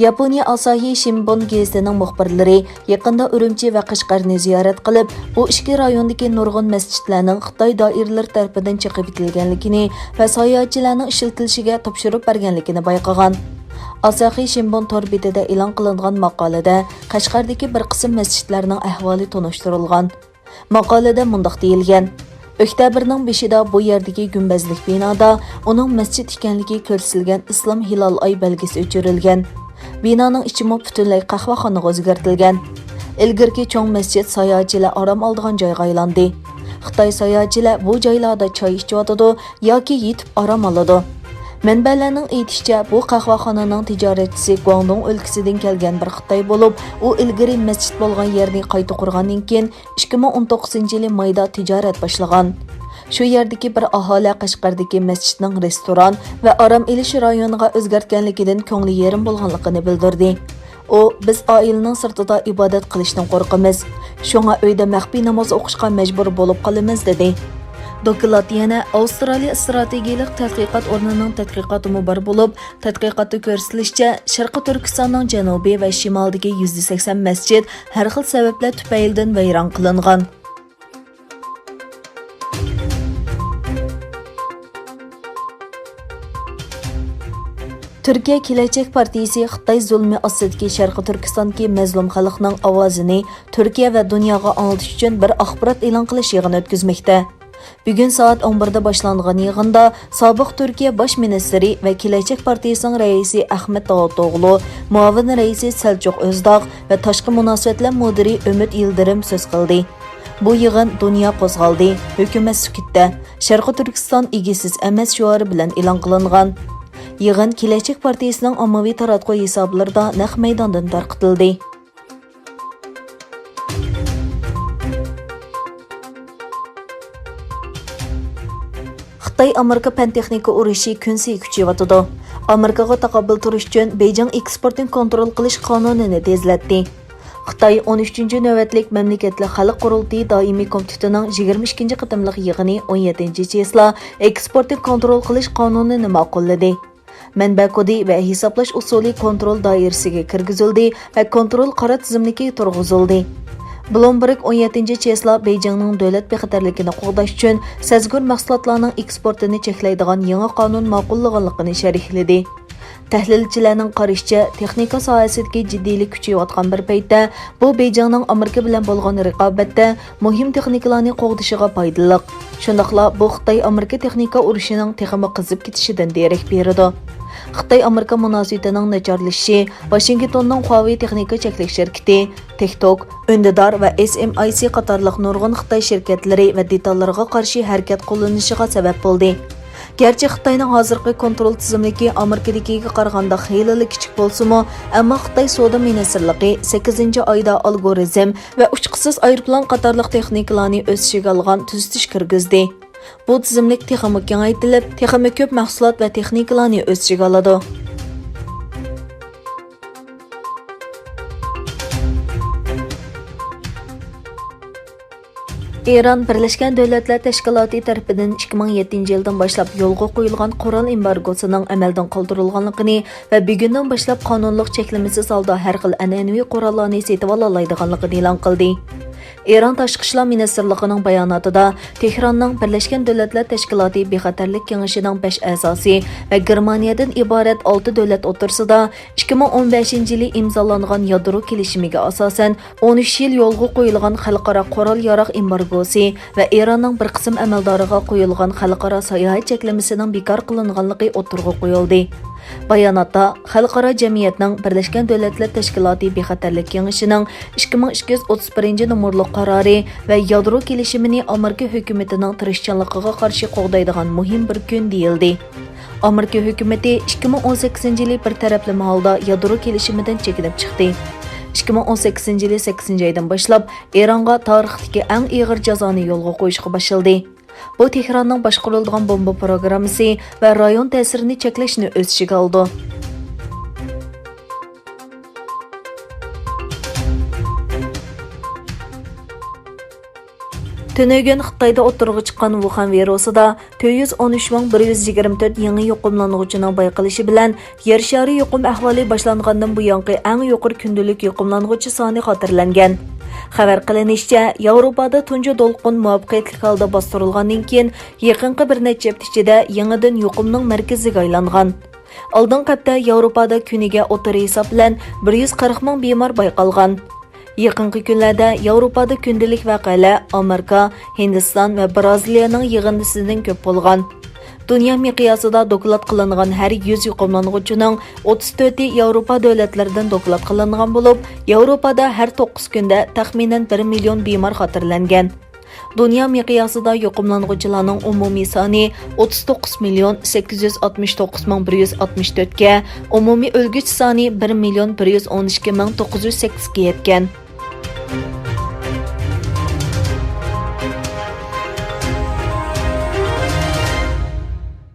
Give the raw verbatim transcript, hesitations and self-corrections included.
ياپونىيە ئاساھى شىنبۇن گېزىتىنىڭ مۇخبىرلىرى يېقىندا ئۈرۈمچى ۋە قەشقەرنى زىيارەت قىلىپ، بۇ ئىككى رايوندىكى نۇرغۇن مەسچىتلەرنىڭ خىتاي دائىرىلىرى تەرىپىدىن چېقىۋېتىلگەنلىكىنى ۋە ساياھەتچىلەرنىڭ ئىشلىتىلىشىگە تاپشۇرۇپ بەرگەنلىكىنى بايقىغان. ئاساھى شىنبۇن تور بېتىدە ئېلان قىلىنغان ماقالىدە قەشقەردىكى بىر قىسىم مەسچىتلەرنىڭ ئەھۋالى تونۇشتۇرۇلغان. ماقالىدە مۇنداق دېيىلگەن: ئۆكتەبىرنىڭ بېشىدا بۇ يەردىكى گۈمبەزلىك بىنادا ئۇنىڭ مەسچىت ئىكەنلىكى كۆرسىتىلگەن ئىسلام ھىلال ئاي بەلگىسى ئۆچۈرۈلگەن. بىنانىڭ ئىچىمۇ پۈتۈنلەي قەھۋەخانىغا ئۆزگەرتىلگەن. ئىلگىرىكى چوڭ مەسچىت ساياھەتچىلەر ئارام ئالىدىغان جايغا ئايلاندى. خىتاي ساياھەتچىلەر بۇ جايلاردا چاي ئىچىۋاتىدۇ ياكى يېتىپ ئارام ئالىدۇ. مەنبەلەرنىڭ ئېيتىشىچە، بۇ قەھۋەخانىنىڭ تىجارەتچىسى گۇاڭدۇڭ ئۆلكىسىدىن كەلگەن بىر خىتاي بولۇپ، ئۇ ئىلگىرى مەسچىت بولغان يەرنى قايتا قۇرغاندىن كېيىن، ئىككى مىڭ ئون توققۇزىنچى يىلى مايدا تىجارەت باشلىغان. شۇ يەردىكى بىر ئاھالە قەشقەردىكى مەسچىتنىڭ رېستوران ۋە ئارام ئېلىش رايونىغا ئۆزگەرتكەنلىكىدىن كۆڭلى يېرىم بولغانلىقىنى بىلدۈردى. ئۇ، «بىز ئائىلىنىڭ سىرتىدا ئىبادەت قىلىشتىن قورقىمىز، شۇڭا ئۆيدە مەخپىي ناماز ئوقۇشقا مەجبۇر بولۇپ قالىمىز» دېدى. دوكلات يەنە ئاۋسترالىيە ئىستراتېگىيەلىك تەتقىقات ئورنىنىڭ تەتقىقاتىمۇ بار بولۇپ، تەتقىقاتتا كۆرسىتىلىشىچە، شەرقىي تۈركىستاننىڭ جەنۇبى ۋە شىمالىدىكى يۈزدە سەكسەن مەسچىت ھەر خىل سەۋەبلەر تۈپەيلىدىن ۋەيران قىلىنغان. تۈركىيە كېلەچەك پارتىيىسى خىتاي زۇلمى ئاستىدىكى شەرقىي تۈركىستاندىكى مەزلۇم خەلقنىڭ ئاۋازىنى تۈركىيە ۋە دۇنياغا ئاڭلىتىش ئۈچۈن بىر ئاخبارات ئېلان قىلىش يىغىنى ئۆتكۈزمەكتە. بۈگۈن سائەت ئون بىردە باشلانغان يىغىندا سابىق تۈركىيە باش مىنىستىرى ۋە كېلەچەك پارتىيىسىنىڭ رەئىسى ئەخمەت داۋۇتئوغلۇ، مۇئاۋىن رەئىسى سەلچۇق ئۆزداغ ۋە تاشقى مۇناسىۋەتلەر مۇدىرى ئۈمىد يىلدىرىم سۆز قىلدى. بۇ يىغىن «دۇنيا قوزغالدى، ھۆكۈمەت سۈكۈتتە، شەرقىي تۈركىستان ئىگىسىز ئەمەس» شوئارى بىلەن ئېلان قىلىنغان. يىغىن كېلەچەك پارتىيىسىنىڭ ئاممىۋى تاراتقۇ ھېسابلىرىدا نەق مەيداندىن تارقىتىلدى. خىتاي-ئامېرىكا پەن-تېخنىكا ئۇرۇشى كۈنسېرى كۈچىيىۋاتىدۇ. ئامېرىكىغا تاقابىل تۇرۇش ئۈچۈن بېيجىڭ ئېكسپورتنى كونترول قىلىش قانۇنىنى تېزلەتتى. خىتاي ئون ئۈچىنچى نۆۋەتلىك مەملىكەتلىك خەلق قۇرۇلتىيى دائىمىي كومىتېتىنىڭ يىگىرمە ئىككىنچى قېتىملىق يىغىنى ئون يەتتىنچى چېسلا ئېكسپورتنى كونترول قىلىش قانۇنىنى ماقۇللىدى. مەنبە كودى ۋە ھېسابلاش ئۇسۇلى كونترول دائىرىسىگە كىرگۈزۈلدى ۋە كونترول قارا تىزىملىكى تۇرغۇزۇلدى. بلومبېرگ ئون يەتتىنچى چېسلا بېيجىڭنىڭ دۆلەت بىخەتەرلىكىنى قوغداش ئۈچۈن سەزگۈر مەھسۇلاتلارنىڭ ئېكسپورتىنى چەكلەيدىغان يېڭى قانۇن ماقۇللىغانلىقىنى شەرھلىدى. تەھلىلچىلەرنىڭ قارىشىچە، تېخنىكا ساھەسىدىكى جىددىيلىك كۈچىيىۋاتقان بىر پەيتتە، بۇ بېيجىڭنىڭ ئامېرىكا بىلەن بولغان رىقابەتتە مۇھىم تېخنىكىلارنى قوغدىشىغا پايدىلىق. شۇنداقلا بۇ خىتاي-ئامېرىكا تېخنىكا ئۇرۇشىنىڭ تېخىمۇ قىزىپ كېتىشىدىن دېرەك بېرىدۇ. خىتاي-ئامېرىكا مۇناسىۋىتىنىڭ ناچارلىشىشى ۋاشىنگتوننىڭ خۇاۋېي تېخنىكا چەكلىك شىركىتى، تىك توك، ئۈندىدار ۋە ئېس ئېم ئاي سى قاتارلىق نۇرغۇن خىتاي شىركەتلىرى ۋە دېتاللىرىغا قارشى ھەرىكەت قوللىنىشىغا سەۋەب بولدى. گەرچە خىتاينىڭ ھازىرقى كونترول تىزىملىكى ئامېرىكىدىكىگە قارىغاندا خېلىلا كىچىك بولسىمۇ، ئەمما خىتاي سودا مىنىستىرلىقى سەككىزىنچى ئايدا ئالگورىزم ۋە ئۇچقۇچىسىز ئايروپىلان قاتارلىق تېخنىكىلارنى ئۆز ئىچىگە ئالغان تۈزىتىش كىرگۈزدى. بۇ تىزىملىك تېخىمۇ كېڭەيتىلىپ، تېخىمۇ كۆپ مەھسۇلات ۋە تېخنىكىلارنى ئۆز ئىچىگە ئالىدۇ. ئىران بىرلەشكەن دۆلەتلەر تەشكىلاتى تەرىپىدىن ئىككى مىڭ يەتتىنچى يىلدىن باشلاپ يولغا قويۇلغان قورال ئېمبارگوسىنىڭ ئەمەلدىن قالدۇرۇلغانلىقىنى ۋە بۈگۈندىن باشلاپ قانۇنلۇق چەكلىمىسىز ھالدا ھەر خىل ئەنئەنىۋى قوراللارنى سېتىۋالالايدىغانلىقىنى ئېلان قىلدى. ئىران تاشقى ئىشلار مىنىستىرلىقىنىڭ باياناتىدا، تېھراننىڭ بىرلەشكەن دۆلەتلەر تەشكىلاتى بىخەتەرلىك كېڭىشىنىڭ بەش ئەزاسى ۋە گېرمانىيەدىن ئىبارەت ئالتە دۆلەت ئوتتۇرىسىدا ئىككى مىڭ ئون بەشىنچى يىلى ئىمزالانغان يادرو كېلىشىمىگە ئاساسەن، ئون ئۈچ يىل يولغا قويۇلغان خەلقئارا قورال-ياراغ ئېمبارگوسى ۋە ئىراننىڭ بىر قىسىم ئەمەلدارىغا قويۇلغان خەلقئارا ساياھەت چەكلىمىسىنىڭ بىكار قىلىنغانلىقى ئوتتۇرىغا قويۇلدى. باياناتتا خەلقئارا جەمئىيەتنىڭ بىرلەشكەن دۆلەتلەر تەشكىلاتى بىخەتەرلىك كېڭىشىنىڭ ئىككى مىڭ ئىككى يۈز ئوتتۇز بىرىنچى نومۇرلۇق قارارى ۋە يادرو كېلىشىمىنى ئامېرىكا ھۆكۈمىتىنىڭ تىرىشچانلىقىغا قارشى قوغدايدىغان مۇھىم بىر كۈن دېيىلدى. ئامېرىكا ھۆكۈمىتى ئىككى مىڭ ئون سەككىزىنچى يىلى بىر تەرەپلىمە ھالدا يادرو كېلىشىمىدىن چېكىنىپ چىقتى. ئىككى مىڭ ئون سەككىزىنچى يىلى سەككىزىنچى ئايدىن باشلاپ ئىرانغا تارىختىكى ئەڭ ئېغىر جازانى يولغا قويۇشقا باشلىدى. بۇ تېھراننىڭ باشقۇرۇلىدىغان بومبا پروگراممىسى ۋە رايون تەسىرىنى چەكلەشنى ئۆز ئىچىگە ئالىدۇ. تۈنۈگۈن خىتايدا ئوتتۇرىغا چىققان ۋۇخەن ۋىرۇسىدا تۆت يۈز ئون ئۈچ مىڭ بىر يۈز يىگىرمە تۆت يېڭى يۇقۇملانغۇچىنىڭ بايقىلىشى بىلەن، يەر شارى يۇقۇم ئەھۋالى باشلانغاندىن بۇيانقى ئەڭ يۇقىرى كۈندىلىك يۇقۇملانغۇچى سانى خاتىرىلەنگەن. خەۋەر قىلىنىشىچە، ياۋروپادا تۇنجى دولقۇن مۇۋەپپەقىيەتلىك ھالدا باستۇرۇلغاندىن كېيىن، يېقىنقى بىر نەچچە ھەپتە ئىچىدە يېڭىدىن يۇقۇمنىڭ مەركىزىگە ئايلانغان. ئالدىنقى ھەپتە ياۋروپادا كۈنىگە ئوتتۇرا ھېساب بىلەن بىر يۈز قىرىق مىڭ بىمار بايقالغان. يېقىنقى كۈنلەردە ياۋروپادا كۈندىلىك ۋەقەلەر ئامېرىكا، ھىندىستان ۋە بىرازىلىيەنىڭ يىغىندىسىدىن كۆپ بولغان. دۇنيا مىقياسىدا دوكلات قىلىنغان ھەر يۈز يۇقۇملانغۇچىنىڭ ئوتتۇز تۆتى ياۋروپا دۆلەتلىرىدىن دوكلات قىلىنغان بولۇپ، ياۋروپادا ھەر توققۇز كۈندە تەخمىنەن بىر مىليون بىمار خاتىرىلەنگەن. دۇنيا مىقياسىدا يۇقۇملانغۇچىلارنىڭ ئومۇمىي سانى ئوتتۇز توققۇز مىليون سەككىز يۈز ئاتمىش توققۇز مىڭ بىر يۈز ئاتمىش تۆتكە، ئومۇمىي ئۆلگۈچى سانى بىر مىليون بىر يۈز ئون ئىككى مىڭ توققۇز يۈز سەككىزگە يەتكەن.